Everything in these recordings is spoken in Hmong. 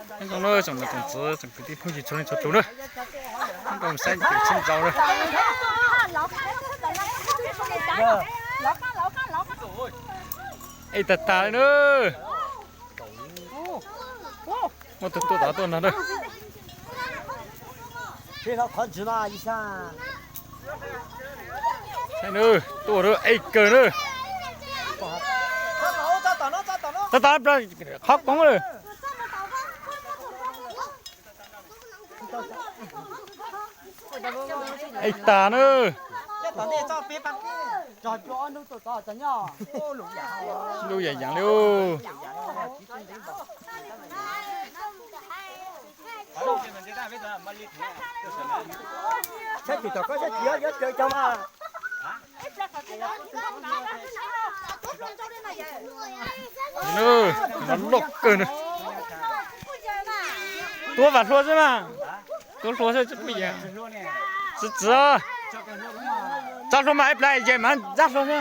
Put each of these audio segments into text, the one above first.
Nyob zoo na tsoom niam tsoom txiv tsoom kwv tij phooj ywg txhua leej txhua tus na, nyob rau saib tus sib ntxaus na. Ej, tag tag li na. Muaj tus tuaj tod tuaj no na. Tuaj ej kawg na. Txog tod, qhov koob lawm. Ej, tag na. Lub yam yam li. Loj kawg na. Tuav vam hlua xwb mas. Tuav hlua xwb tsis pub yam. Txiv txiv, txaj hlua mas ib plag yam mas txaj hlua xwb.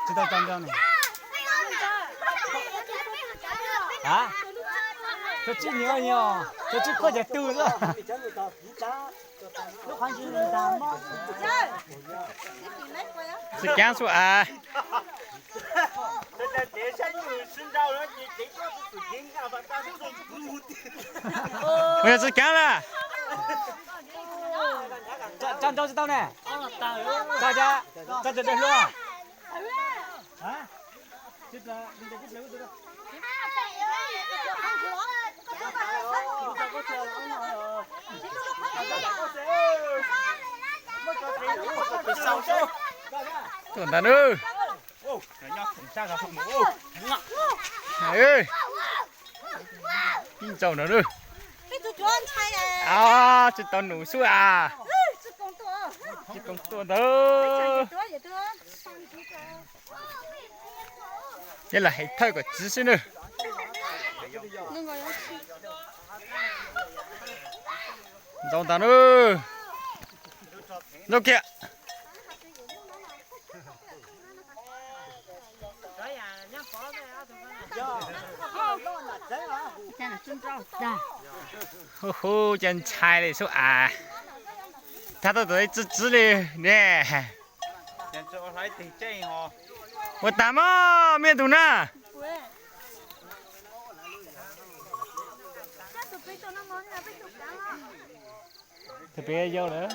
Tsis tau tso nrau ne. Tsis nyob nyob, tsis qhuab cov tug xwb. Txiv Kaab xub av. Ua yog Txiv Kaab lawm. Tso nrau tsis tau ne. Tso, tso nrau hlua. Tuaj ntag na. Ib ntsaum no na. Tsis tau num xwb as. Tsis koom tuaj ntag. Yog lam heev thawj kom tsiv xwb na. Ntsaum ntag na. Ntsaum kiag. Hu hu, cas ntshai li xwb as. Thab tau tus txiv txiv li ne. Ua tas mog, me tug na. Tus pem yau lawm.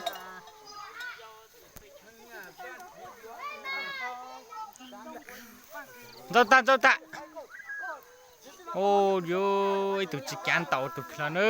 Ntxaus tag, ntxaus tag. Ua, yuav ib tug tsis kav ntaus tus plhawv na.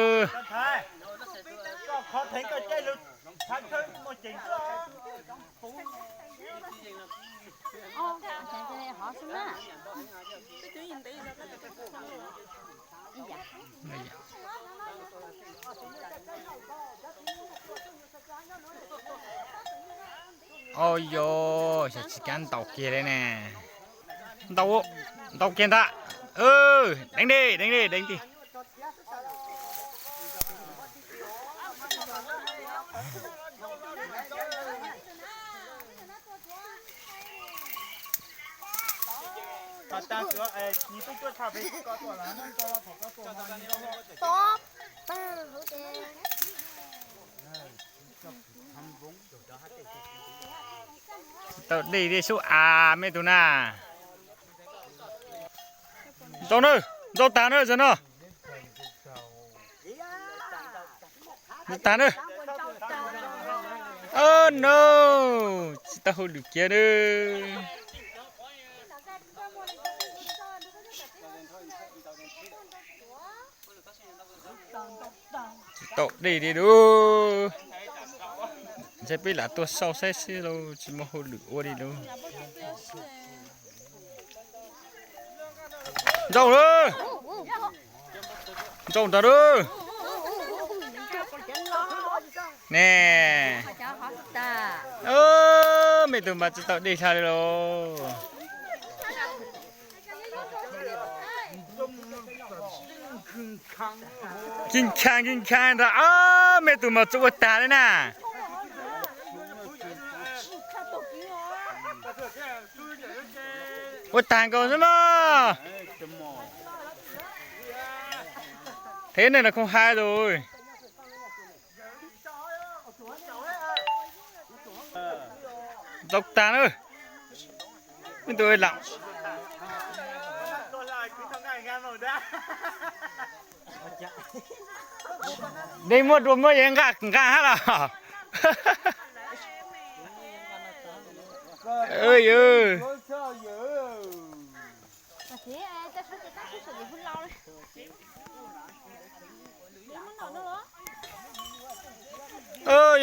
Au yos, xyov tsis kav ntaus kiag li ne. Ntaus, ntaus kiag ntag. Deev li, deev li, deev li. Tsis tau dej li sub as me tug na. Ntxaus na, ntxaus tag na zaum no. Ntxaus tag na. Oh no, tsis tau hauj lwm kiag na. Tsis tau dej li lub. Ntshe peb lam tuaj xauj saib xwb lauj, tsis muaj hauj lwm ua li lauj. Ntxaus lawm. Ntxaus ntag lawm. Ne. Me tug mas tsis tau dej hla li lauj. Kis khaas kis khaas ntag, me tug mas tsi ua taag le na. Ua taag nkaus xwb mog. Thev neeg los khoom hais lus. Ntxaus taag na. Me tug lam. Dej muaj dua muaj yeej nqaj nqaj hab los.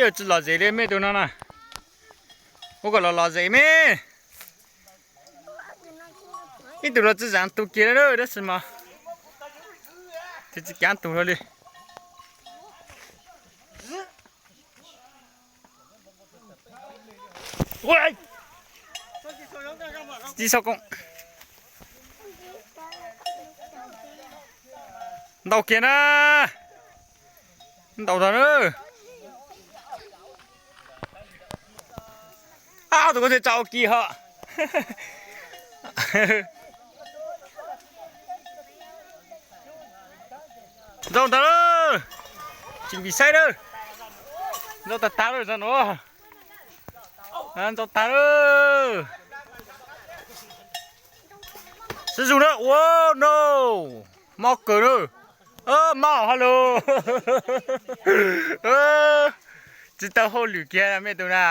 Yog tsi lom zem li me tug no na. Ua kom lom lom zem me. Ib tug los tsi zaam tug kiag li dab tsi mas. Tsi cav tug hlo li. Tsi xauj koob. Ntau kiag na. Ntau tag na. Ab, tus ko tsi tsa ua kis hos. Ntxaus ntag lawm. Tsis npis saib lawm. Ntxaus tag tag lawm no. Ntxaus tag lawm. Sib zug na, ua no. Mob kawg na. Mob hab lug. Tsis tau hauj lwm kiag me tug na.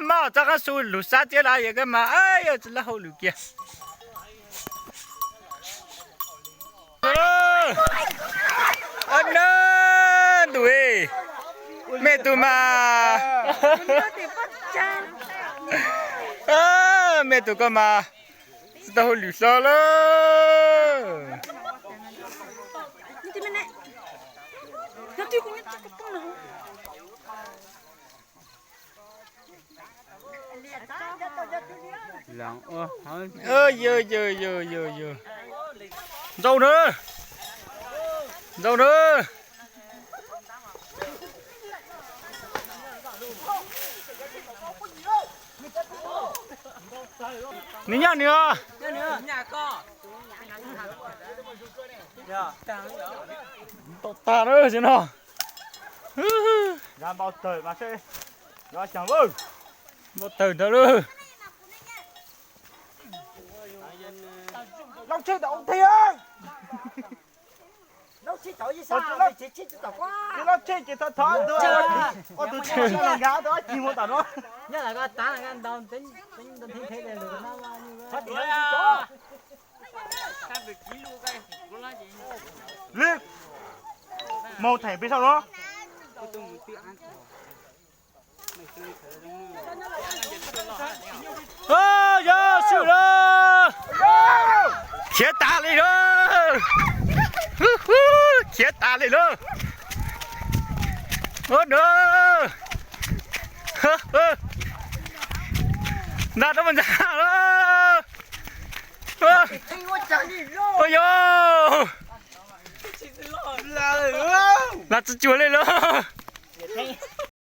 Mob txog qab su lug sab tiab lawm yog koj mas, yog tsis tau hauj lwm kiag. Na, ntuj, me tug mas, me tug koj mas tsis tau hauj lwm hlo lawm. Yog, yog, yog, yog. Ntxaus na. Ntxaus na. Nws nyob nws os. Tau tag lawm no. Npau taws ntag lawm. Lauj, tsheb tau ua ntej. Tsis lauj, tsheb ces thov thov ua tus tsheb no nkag tus dab tsi mus tom no. Li, moog theem peb saib no. Yog swm lawm. Khiav tas li lawm. Khiav tas li lawm. Ua no. Nta rau mus ntxa lawm. Ua yog. Lam tsi cuag li lawm.